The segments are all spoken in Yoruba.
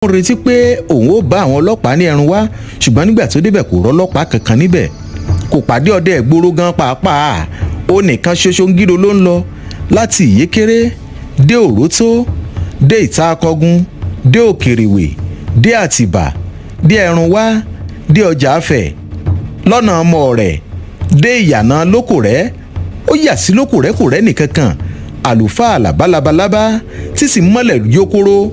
Ó retí pé òun ó bá àwọn ọlọ́pàá ní ẹrun wá, ṣùgbọ́n nígbà tó débẹ̀, kò rọ́lọ́pàá kankan níbẹ̀, kò pàdé ọdẹ ìgboro gan pàápàá. Ó nìkan ṣoṣo ń gíro ló ń lọ láti Ìyékéré dé Òrótó, dé Ìta Akọgun, dé Òkèrèwé, dé Àtìbà, dé ẹrun wá, dé Ọjà Afẹ, lọ́nà ọmọ rẹ̀, dé Ìyànà Lókòrẹ́. Ó yà sí Lókòrẹ́, kò rẹ́ nìkankan. Àlùfáà Àlàbá labalábá tí sì mọ́lẹ̀ yókóró,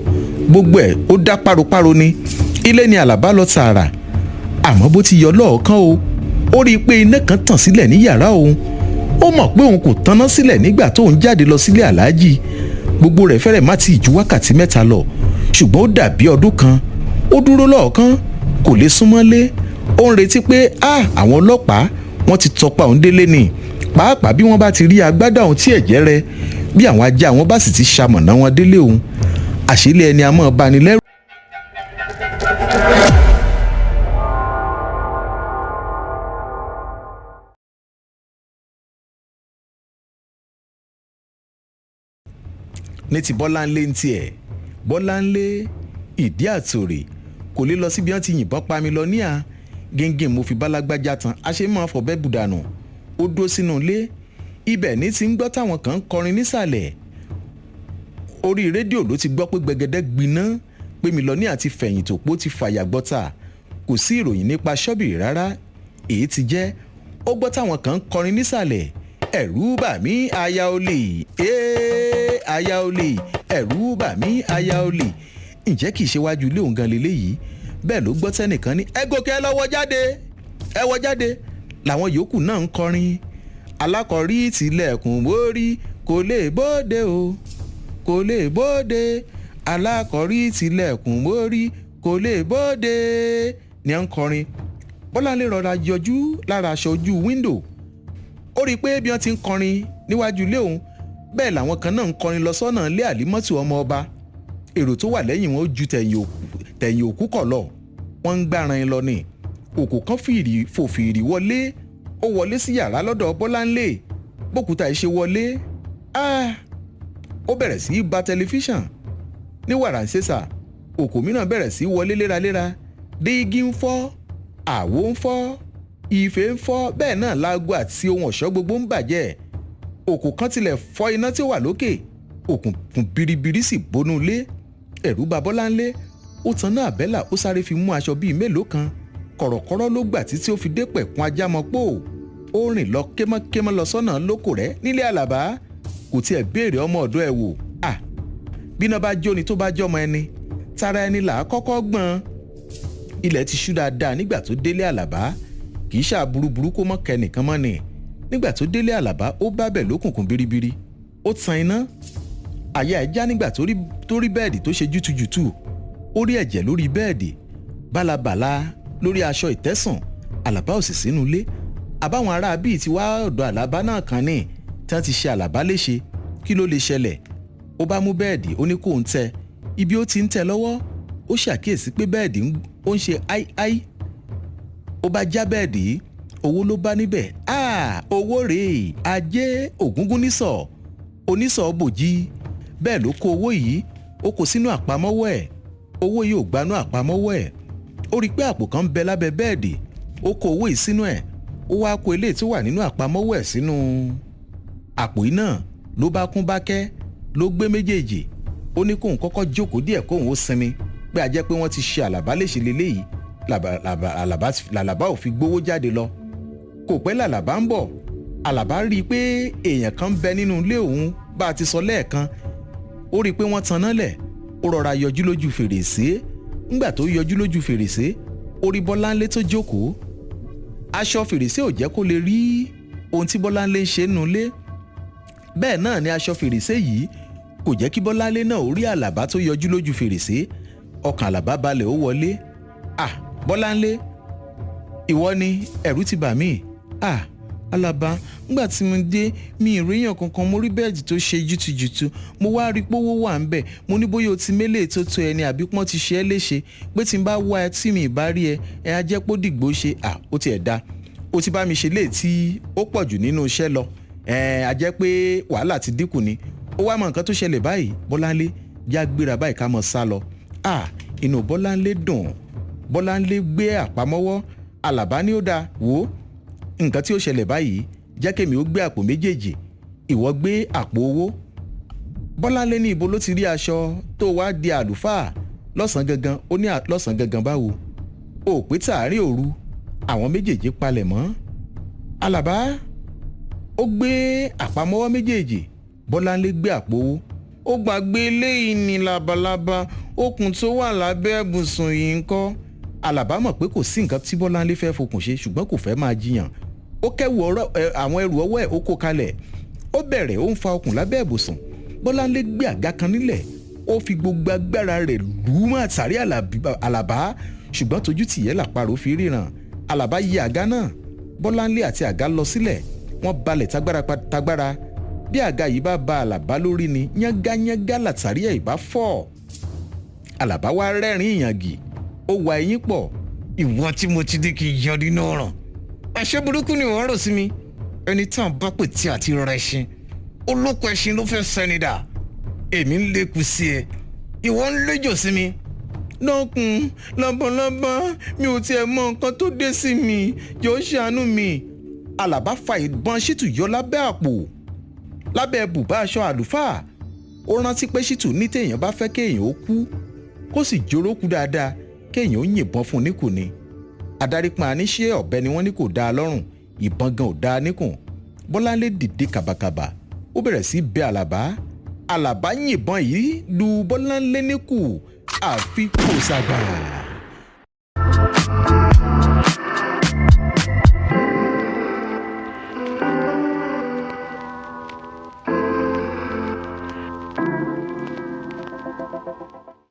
gbogbo ẹ̀ ó dá páropáro ni. Ilé ni Àlàbá lọ tààrà, àmọ́ bó ti yọ lọ́ọ̀kan o, ó rí i pé iná kan tàn sílẹ̀ ní yàrá òun. Ó mọ̀ pé òun kò tanná sílẹ̀ nígbà tóun jáde lọ sílé aláàjì. Gbogbo rẹ̀ fẹ́rẹ̀ má ti ju wákàtí 3 lọ, ṣùgbọ́n ó dàbí ọdún kan. Ó dúró lọ́ọ̀kan, kò lè súnmọ́lé. Ó ń retí pé a àwọn ọlọ́pàá wọ́n ti tọpa òun délé ni, pàápàá bí wọ́n bá ti rí agbádá òun tí ẹ̀jẹ̀ rẹ, bí àwọn ajá wọn bá sì ti ṣamọ̀nà wọn délé òun. Àṣìlẹ̀ ẹni a máa bani lẹ́rù. Ní ti Bọ́láńlé ń tiẹ̀, Bọ́láńlé ìdí àtòrè kò lè lọ síbi wọ́n ti yìnbọn pa mi lọ ní à gẹ́gẹ́ mo fi bálágbájá tán a ṣe máa fọ̀bẹ́ bùdànù. Ó dó sínú ilé, ibẹ̀ ní ti ń gbọ́ táwọn kan ń kọrin nísàlẹ̀. Orí rédíò ló ti gbọ́ pé gbẹgẹdẹ gbiná, pé Mílọ́ní àti fẹ̀yìntòpó ti fàyà gbọ́ta. Kò sí ìròyìn nípa ṣọ́bìrì rárá. Èyí ti jẹ́ ó gbọ́ táwọn kan ń kọrin nísàlẹ̀: "Ẹ̀rù bà mí, aya olè, ee, aya olè, ẹ̀rù bà mí, aya olè." Ǹjẹ́ kìí ṣe wájú ilé òun gan leléyìí? Bẹ́ẹ̀ ló gbọ́ tẹ́nìkan ní, "Ẹ gòkè, ẹ lọ́wọ́ jáde, ẹ wọ jáde." Làwọn yòókù náà ń kọrin: "Alákọ̀rí tilẹ̀kùn mórí, kò lè bóde o, kò lè bóde, alákọ̀rí tilẹ̀kùn mórí, kò lè bóde," ni à ń kọrin. Bọ́láńlé rọra yọjú lára aṣọ ojú wíńdò. Ó rí i pé bí wọ́n ti ń kọrin níwájú ilé òun, bẹ́ẹ̀ làwọn kan náà ń kọrin lọ sọ́nà ilé Àlímọ́tù ọmọ ọba. Èrò tó wà lẹ́yìn wọn ó ju tẹ̀yìn òkú kọ̀ lọ. Wọ́n ń gbáran lọ ni. Òkú kan fìrì fò fìrì wọlé. Ó wọlé sí yàrá lọ́dọ̀ Bọ́láńlé. Bókúta ẹ̀ ṣe wọlé, ó bẹ̀rẹ̀ sí í ba tẹlifíṣàn ní wàràǹṣeṣà. Òkú mìíràn bẹ̀rẹ̀ sí í wọlé léraléra. Dígí ń fọ́, àwo ń fọ́, ife ń fọ́, bẹ́ẹ̀ náà láago àti ohun ọ̀ṣọ́ gbogbo ń bàjẹ́. Òkú kan tilẹ̀ fọ́ iná tí ó wà lókè. Òkùnkùn biribiri sì bónú ilé. Ẹ̀rù bà Bọ́láńlé. Ó tan náà àbẹ́là, ó sáré fi mú aṣọ bíi mélòó kan. Kọ̀rọ̀kọ́rọ́ ló gbà títí ó fi dé pẹ̀kun Ajámọ̀pọ̀. Ó rìn lọ kémọ́kémọ́ lọ sọ́nà lóko rẹ̀ nílé Àlàbá. Kò tiẹ̀ béèrè ọmọ ọ̀dọ́ ẹ̀ wò. À bíná bá jóni, tó bá jọmọ ẹni, tara ẹni là á kọ́kọ́ gbọ́n. Ilẹ̀ ti ṣú dáadáa nígbà tó délé Àlàbá. Kì í ṣáà burúburú kó mọ́ kẹnìkan mọ́ ni. Nígbà tó délé Àlàbá, ó bá bẹ̀ lókùnkùn biribiri. Ó tan iná. Àyà ẹ̀ já nígbà tó rí bẹ́ẹ̀dì tó ṣe jútujùtu. Ó rí ẹ̀jẹ̀ lórí bẹ́ẹ̀dì, bálabàla lórí aṣọ ìtẹ́sùn. Àlàbá ò sì sínú ilé. Àbáwọn ará bíi ti wá ọ̀dọ̀ Àlàbá náà kan ní tí wọ́n ti ṣe Àlàbá léṣe. Kí ló lè ṣẹlẹ̀? Ó bá mú bẹ́ẹ̀dì, ó ní kó ń tẹ. Ibi ó ti ń tẹ lọ́wọ́, ó ṣàkíyèsí pé bẹ́ẹ̀dì ó ń ṣe áí-áí. Ó bá já bẹ́ẹ̀dì yìí, owó ló bá níbẹ̀. Owó rèé, ajé ògúngún nísọ̀, onísọ̀ bòjì. Bẹ́ẹ̀ ló kó owó yìí, ó kó sínú àpamọ́wọ́ ẹ̀. Owó yìí ò gbanú àpamọ́wọ́ ẹ̀. Ó rí i pé àpò kan ń bẹ lábẹ́ bẹ́ẹ̀dì. Ó kó owó yìí sínú ẹ̀. Ó wá kó eléyìí tó wà nínú àpamọ́wọ́ ẹ̀ sínú àpò yìí náà. Ló bá kún bákẹ́, ló gbé méjèèjì. Ó ní kóun kọ́kọ́ jókòó díẹ̀, kóun ó sinmi, pé a jẹ́ pé wọ́n ti ṣe Àlàbá léṣe leléyìí làlàbá ò fi gbówó jáde lọ. Kò pẹ́ làlàbá ń bọ̀. Àlàbá rí i pé èèyàn kan ń bẹ nínú ilé òun. Bá a ti sọ lẹ́ẹ̀kan, ó rí i pé wọ́n taná lẹ̀. Ó rọra yọjú lójú fèrèsé. Ńgbà tó yọjú lójú fèrèsé, ó rí Bọ́láńlé tó jókòó. Aṣọ fèrèsé ò jẹ́ kó lè rí ohun tí Bọ́láńlé ń ṣe nínú ilé. Bẹ́ẹ̀ náà ni aṣọ fèrèsé yìí kò jẹ́ kí Bọ́láńlé náà ó rí Àlàbá tó yọjú lójú fèrèsé. Ọkàn Àlàbá balẹ̀, ó wọlé. "À, Bọ́láńlé, ìwọ ni? Ẹ̀rù ti bà mí." "À, Àlàbá, ńgbà tí mo dé, mi ì ríyàn kankan. Mo rí bẹ́ẹ̀dì tó ṣe jútujùtu, mo wá rí pówó wà ń bẹ̀. Mo ní bóyá o ti mélèé tó tó ẹni, àbí pọ́n ti ṣe é léṣe, pé tí n bá wá ẹ tí mi ì bá rí ẹ, ẹ á jẹ́ pó dìgbò ṣe. À, ó tiẹ̀ da, ó ti bá mi ṣe léè tí ó pọ̀ jù nínú iṣẹ́ lọ. Ẹ á jẹ́ pé wàhálà ti dínkù ni. Ó wá mọ nǹkan tó ṣẹlẹ̀ báyìí, Bọ́láńlé, já gbéra báyìí, ká mọ̀ sá lọ." "À, Inú Bọ́láńlé dùn. Bọ́láńlé gbé àpamọ́wọ́. Àlàbá ní ó dáa, wò ó, nǹkan tí ó ṣẹlẹ̀ báyìí, jẹ́ kémi ó gbé àpò méjèèjì, ìwọ gbé àpò owó. Bọ́láńlé ní ibo ló ti rí aṣọ tó wá di àlùfáà lọ́sàn-án gangan? Ó ní lọ́sàn-án gangan báwo? Ó pé tààrin òru. Àwọn méjèèjì palẹ̀ mọ́. Àlàbá ó gbé àpamọ́wọ́ méjèèjì, Bọ́láńlé gbé àpò owó. Ó gbàgbé eléyìí ní labalábá, okùn tó wà lábẹ́ ibùsùn yìí ń kọ́. Àlàbá mọ̀ pé kò sí nǹkan tí Bọ́láńlé fẹ́ fokùn ṣe, ṣùgbọ́n kò fẹ́ máa jiyàn. Ó kẹ́wù àwọn ẹrù ọwọ́ ẹ̀, ó kó kalẹ̀, ó bẹ̀rẹ̀ ó ń fa okùn lábẹ́ ibùsùn. Bọ́láńlé gbé àga kan nílẹ̀, ó fi gbogbo agbára rẹ̀ lù ú mọ́ àtàrí Àlàbá, ṣùgbọ́n tójú tìyẹ́ làparò fi ríran. Àlàbá yí àga náà, Bọ́láńlé àti àga lọ sílẹ̀, wọ́n balẹ̀ tagbára tagbára. Bí àga yìí bá ba Àlàbá lórí ni, yángayánga látàrí ẹ̀ ìbá fọ́. Àlàbá wá rẹ́rìn ìyàngì, ó wa eyín pọ̀. Ìwọ tí mo ti dé kí n yọ nínú ọ̀ràn, àṣẹ burúkú ni wọ́n rò sí mi. Ẹni tí à ń bá pè tí àti rọra ẹṣin olóko, ẹṣin ló fẹ́ sẹ́ni dà. Èmi ń lékun sí ẹ, ìwọ ń léjò sí mi. Dákun labalábá, mi ò tiẹ̀ mọ nǹkan tó dé sí mi, jọ̀ọ́ ṣàánú mi. Àlàbá fa ìbọn Ṣítù yọ lábẹ́ àpò, lábẹ́ bùbá aṣọ àlùfáà. Ó rántí pé Ṣítù ní téèyàn bá fẹ́ kéèyàn ó kú, kó sì jórókù dáadáa, kéèyàn ó yìnbọn fún un níkùn ni. Adarí pọn àníṣe ọ̀bẹ ni wọ́n ní kò dáa lọ́rùn, ìbọn gan ò dáa níkùn. Bọ́láńlé dìde kàbàkàbà, ó bẹ̀rẹ̀ sí bẹ Àlàbá. Àlàbá yìnbọn yìí lu Bọ́láńlé níkù, àfi kò sàgbà.